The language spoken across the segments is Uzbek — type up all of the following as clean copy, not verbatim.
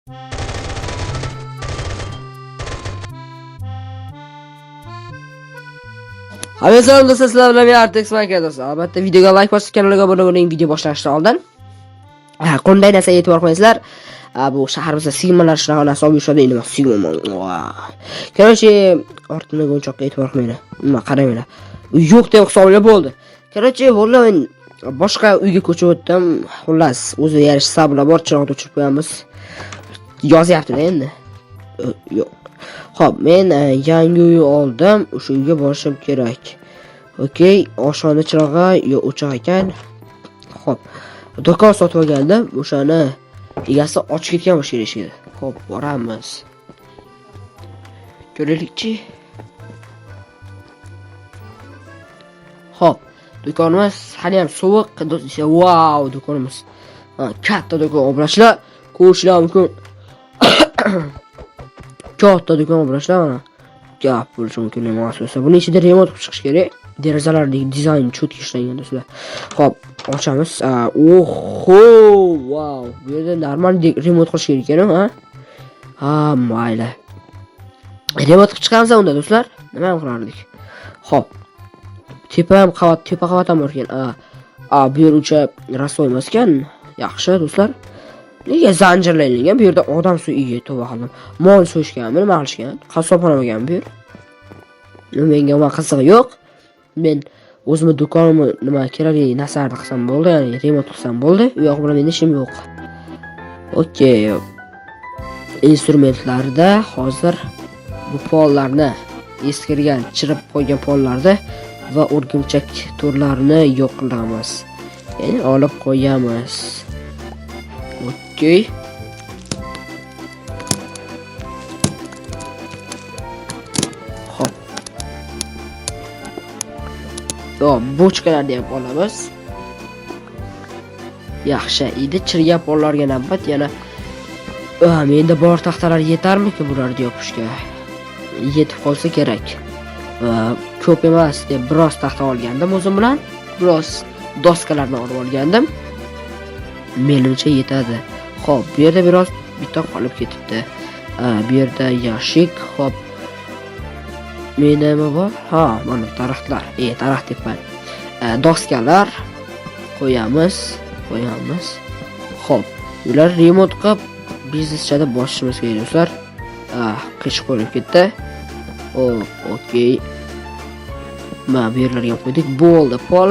Hammaga salom do'stlar, sizlar bilan men Artex Minecraft do'stlar. Albatta videoga like bosib, kanalga obuna bo'ling video boshlanishidan oldin. Qanday narsaga e'tibor qo'yasizlar? Bu shaharimizda sigmalar shunaqa narsa olib yurishadi, endi sigma. Короче, ortimdagi o'yinchoqqa e'tibor qilmanglar. Nima qaramanglar. Yo'q deb hisoblab bo'ldi. Короче, bo'ldi, men boshqa uyga ko'chib o'tdim. Xullas, o'zi yarasha sabla bor, chiroqni o'chirib qo'yamiz. Yozyapti-da endi. Yo'q. Xo'p, men yangi uy oldim, o'sha uyga borishim kerak. Okey, oshxona chirog'i yo'q, o'chiq ekan. Xo'p, do'kon sotib olgandim, o'shani egasi ochib ketgan bo'lishi kerak eshigini. Xo'p, boramiz. Ko'raylikchi. Xo'p, do'konimiz hali ham sovuq. Vau, do'konimiz. Katta do'kon, obunachilar, ko'rishlar mumkin. Katta do'kon obunachilar mana. Gap bo'lishi mumkin emas do'stlar. Buni ichida remont qilib chiqish kerak. Derazalardagi dizayn cho'tga ishlangan do'stlar. Xo'p, ochamiz. Oho, vau. Bu yerda normal remont qilish kerak ekan, ha? Ha, mayli. Remont qilib chiqamiz unda do'stlar. Nima ham qilardik? Xo'p. Tepa ham qavat, tepa qavat ham bor ekan. A, bu yer uncha rasvo emas ekan. Yaxshi do'stlar. Nega zanjirlangan? Bu yerda odam iye, tavba qildim. Mol so'yishganmi, nima qilishgan? Qassobxona bo'lgan bu yer. Menga umuman qizig'i yo'q. Men o'zimni do'konimni nima kerakli narsalarni qilsam bo'ldi, ya'ni remont qilsam bo'ldi. U yoq bilan meni ishim yo'q. Okey. Instrumentlarda hozir bu pollarni, eskirgan, chirib qo'ygan pollarni va o'rgimchak to'rlarni yo'q qilamiz. Ya'ni olib qo'yamiz. Okey. Xo'p. Xo'p, bochkalarni ham olamiz. Yaxshi, endi chirgan pollarga navbat yana. Menda bor taxtalar yetarmikin bularni yopishga? Yetib qolsa kerak. Ko'p emas deb biroz taxta olgandim o'zim bilan. Biroz doskalarni olib olgandim. Menimcha yetadi. Xo'p, bu yerda biroz bitta qolib ketibdi. Bu yerda yashik, xo'p. Menda nima bor? Ha, mana daraxtlar. Daraxt debman. Doskalar qo'yamiz, qo'yamiz. Xo'p, ular remont qilib bizneschada bosishimiz kerak do'stlar. Qish qo'yilib ketdi. Okey. Mana bu yerlarga ham qo'ydik. Bo'ldi, pol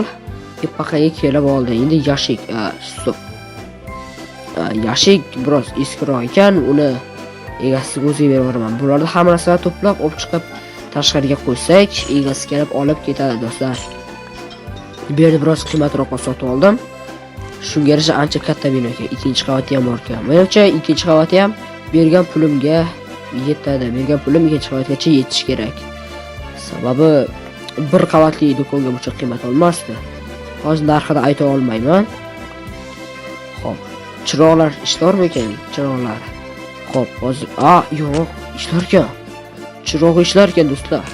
tepaqaga kelib oldi. Endi yashik, stop. Yashik biroz eskiroq ekan, uni egasiga o'ziga berib yuboraman. Bularni hamma narsani to'plab olib chiqib tashqariga qo'ysak, egasi kelib olib ketadi do'stlar. Bu yerda biroz qimmatroqqa sotib oldim. Shunga yarasha ancha katta bino ekan. Ikkinchi qavati ham bor ekan. Menimcha ikkinchi qavati ham bergan pulimga yetadi. Bergan pulim ikkinchi qavatgacha yetishi kerak. Sababi bir qavatli do'konga buncha qiymat olmasdi. Hozir narxini ayta olmayman. Xo'p, chiroqlar ishlarmikan? Chiroqlar. Xo'p, hozir yo'q, ishlar ekan. Chiroq ishlar ekan do'stlar.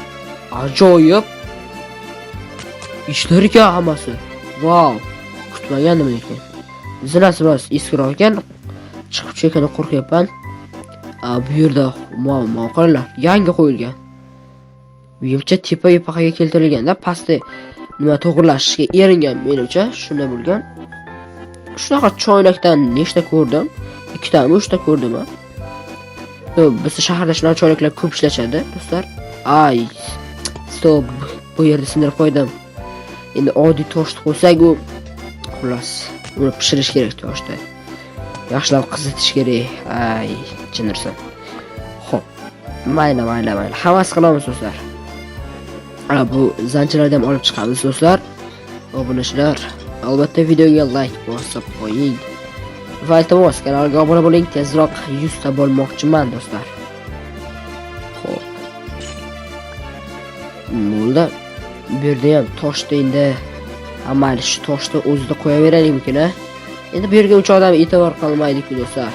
Ajoyib. Ishlar ekan hammasi. Vau. Kutmagandim lekin. Zinasi biroz eskiroq ekan. Chiqib tushayotganda qo'rqyapman. Bu yerda muammo qaranglar, yangi qo'yilgan. Menimcha tepa epaqaga keltirilganda pastda nima to'g'irlashga eringan menimcha shunday bo'lgan. Shunaqa choynakdan nechta ko'rdim? Ikkitami, uchta ko'rdim. Bizda shaharda shunaqa choynaklar ko'p ishlashadi, do'stlar. Ay, stop, bu yerda sindirib qo'ydim. Endi oddiy toshni qo'ysak u xullas, uni pishirish kerak toshda. Yaxshilab qizitish kerak. Ay, jindirsan. Xo'p. Mayli, mayli, mayli. Havas qilamiz do'stlar. Bu zanjirlarni ham olib chiqamiz do'stlar. Obunachilar, albatta videoga like bosib qo'ying. Va iltimos kanalga obuna bo'ling, tezroq 100 ta bo'lmoqchiman do'stlar. Xo'p. Bo'ldi. Bu yerda ham toshni endi mayli shu toshni o'zida qo'yaveraylikmikin, a? Endi bu yerga uncha odam e'tibor qilmaydi-ku do'stlar.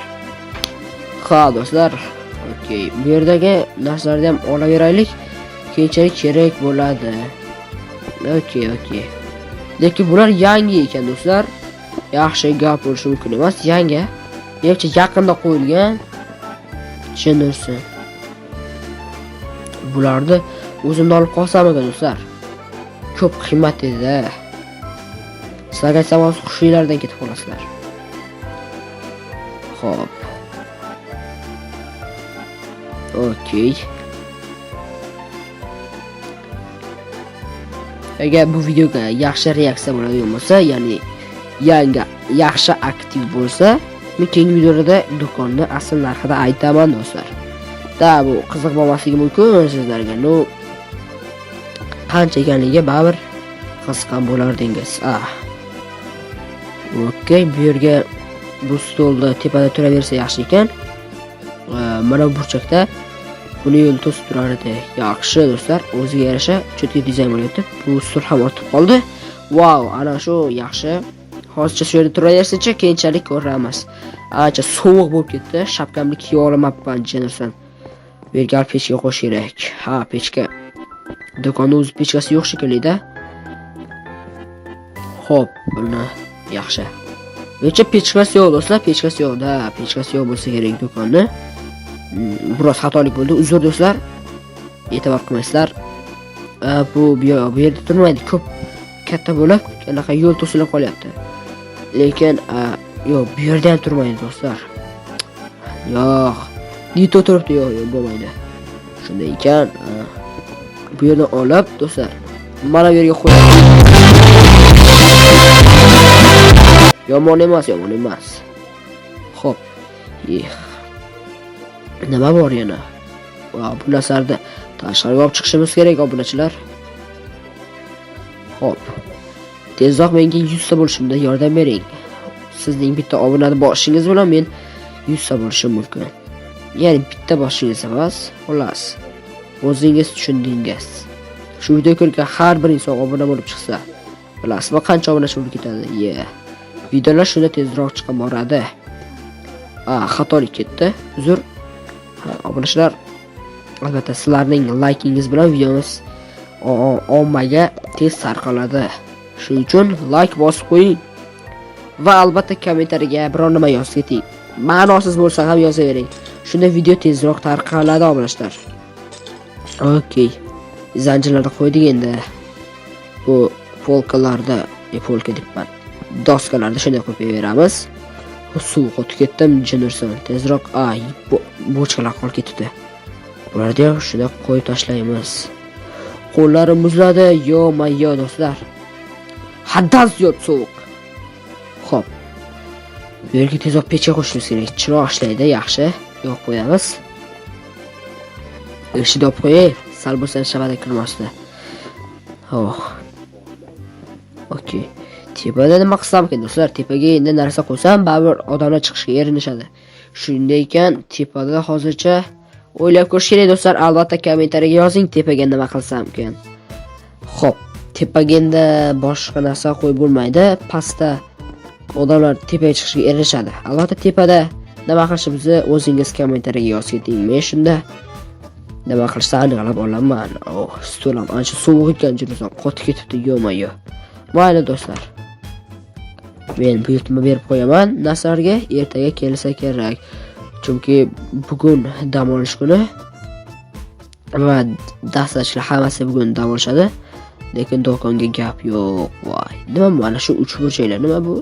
Ha, do'stlar. Okey, bu yerdagi narsalarni ham olaveraylik. Keyinchalik kerak bo'ladi. Okey, okey. Lekin bular yangi ekan do'stlar. Yaxshi gap bo'lishi mumkin emas, yangi. Menimcha yaqinda qo'yilgan. Jin ursin. Bularni o'zimda olib qolsam ekan, do'stlar. Ko'p qimmat edi. Sizlarga aytsam, hozir hushinglardan ketib qolasizlar. Xo'p. Okey. Agar bu videoga yaxshi reaksiya bo'ladigan bo'lsa, ya'ni yangi yaxshi aktiv bo'lsa, men keyingi videolarda do'konni asl narxida aytaman, do'stlar. Da, bu qiziq bo'lmasligi mumkin sizlarga. No, qancha ekanligiga baribir qiziqqan bo'lardingiz. Ah. Okey, bu yerga bu stolda tepada turaversa yaxshi ekan. Mana bu burchakda buni yo'l to'sib turar edi. Yaxshi, do'stlar, o'ziga yarasha чёткий dizayn bo'lyapti. Bu stol ham ortib qoldi. Vau, ana shu yaxshi. Hozircha shu yerda turaversinchi, keyinchalik ko'ramiz. Ancha sovuq bo'lib ketdi. Shapkamni kiyib olmabman, jin ursin. Bu yerga pechka qo'yish kerak. Ha, pechka. Do'konni o'zi pechkasi yo'q shekilli-da. Xo'p, buni yaxshi. Necha pechkasi yo'q, do'stlar, pechkasi yo'q, da, pechkasi yo'q bo'lsa kerak do'konni. Biroz xatolik bo'ldi, uzr do'stlar. E'tibor qilmaysizlar. Bu yerda turmaydi, ko'p katta bo'lib, anaqa yo'l to'silib qolyapti. Lekin yo'q, bu yerda ham turmaydi, do'stlar. Yo'q. Nito turibdi, yo'q, yo'q, bo'lmaydi. Shunday ekan, bu yerdan olib, do'stlar, mana bu yerga qo'yib. Yomon emas, yomon emas. Xo'p. Eh. Nima bor yana? Va bu narsalarni tashqariga olib chiqishimiz kerak, obunachilar. Xo'p. Tezroq menga 100 ta bo'lishimda yordam bering. Sizning bitta obunani bosishingiz bilan men 100 ta bo'lishim mumkin. Ya'ni bitta bosishingiz emas, xullas. O'zingiz tushundingiz. Shu video ko'rgan har bir inson obuna bo'lib chiqsa, bilasizmi qancha obunachi bo'lib ketadi? Ye. Videolar shunda tezroq chiqib boradi. A, xatolik ketdi. Uzr. Ha, obunachilar, albatta sizlarning laykingiz bilan videomiz ommaga tez tarqaladi. Shuning uchun layk bosib qo'ying va albatta kommentariyaga biror nima yozib keting. Ma'nosiz bo'lsa ham yozavering. Shunda video tezroq tarqaladi, obunachilar. Okey. Zanjirlarni qo'ydik endi. Bu polkalarda, polka debman. Doskalarda shunday qo'yib beramiz. Suv qotib ketdim, jin ursin. Tezroq, ay, bochkalar qolib ketibdi. Bularni ham shunday qo'yib tashlaymiz. Qo'llarim muzladi, yo-mayo do'stlar. Haddan ziyod sovuq. Xo'p. Bu yerga tezroq pechka qo'shimiz kerak. Chiroq ishlaydi, yaxshi. Yo'q qo'yamiz. Eshikni olib qo'yay, sal bo'lsa ham shabada kirmasdi. Oh. Okey. Tepada nima qilsam ekan, do'stlar? Tepaga endi narsa qo'ysam, baribir odamlar chiqishga erinishadi. Shunday ekan, tepada hozircha o'ylab ko'rish kerak, do'stlar. Albatta kommentariyaga yozing, tepaga nima qilsam ekan. Xo'p, tepaga endi boshqa narsa qo'yib bo'lmaydi. Pastda odamlar tepaga chiqishga erinishadi. Albatta tepada nima qilishimizni o'zingiz kommentariyaga yozib keting. Men shunda nima qilishni aniqlab olaman. Oh, stol ham ancha sovuq ekan, juda qotib ketibdi, yo'ma-yo. Mayli, do'stlar. Men buyurtma berib qo'yaman narsalarga, ertaga kelsa kerak. Chunki bugun dam olish kuni va dastlabkilar hammasi bugun dam olishadi. Lekin do'konga gap yo'q. Voy, nima mana shu uchburchaklar, nima bu?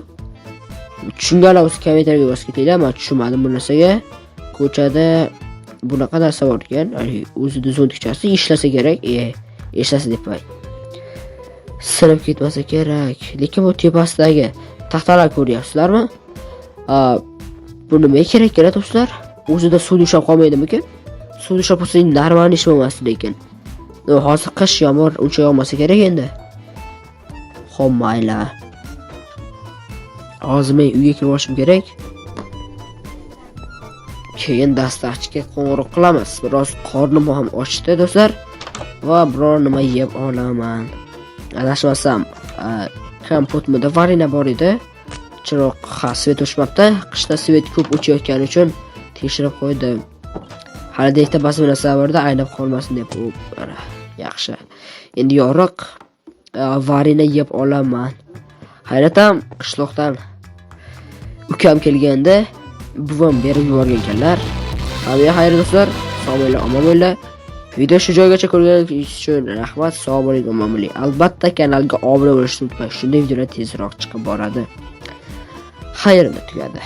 Tushunganlar bo'lsa kommentariyaga yozib ketinglar, men tushunmadim bu narsaga. Ko'chada bunaqa narsa bor ekan, o'zida zontикchasi ishlasa kerak, ishlasa deb sinib ketmasa kerak. Lekin bu tepasidagi taxtalar ko'ryapsizlarmi? Bu nimaga kerak ekan, do'stlar? O'zida suv ushlab qolmaydimikan? Suv ushlab qolsa нормальный ish bo'lmasdi lekin. No, hozir qish, yomg'ir uncha yog'masa kerak endi. Xo'p, mayli. Hozir men uyga kirib olishim kerak. Keyin dastakchiga qo'ng'iroq qilamiz. Biroz qornim ham ochdi, do'stlar. Va biror nima yeb olaman. Adashmasam, kompotmida варенье bor edi. Chiroq, ha, свет o'chmabdi. Qishda свет ko'p o'chayotgani uchun tekshirib qo'ydim. Холодильник da ba'zi narsa borda, aynab qolmasin deb. Mana, yaxshi. Endi yoriq, варенье yeb olaman. Hayratam qishloqdan ukam kelganda buvam berib yuborgan ekanlar. Hammaga xayr, do'stlar. Sog' bo'linglar, omon bo'linglar. Video shu joygacha ko'rganingiz uchun rahmat, sog' bo'ling, omon bo'ling. Albatta kanalga obuna bo'lishni unutmang. Shunday videolar tezroq chiqib boradi. Xayr, tugadi.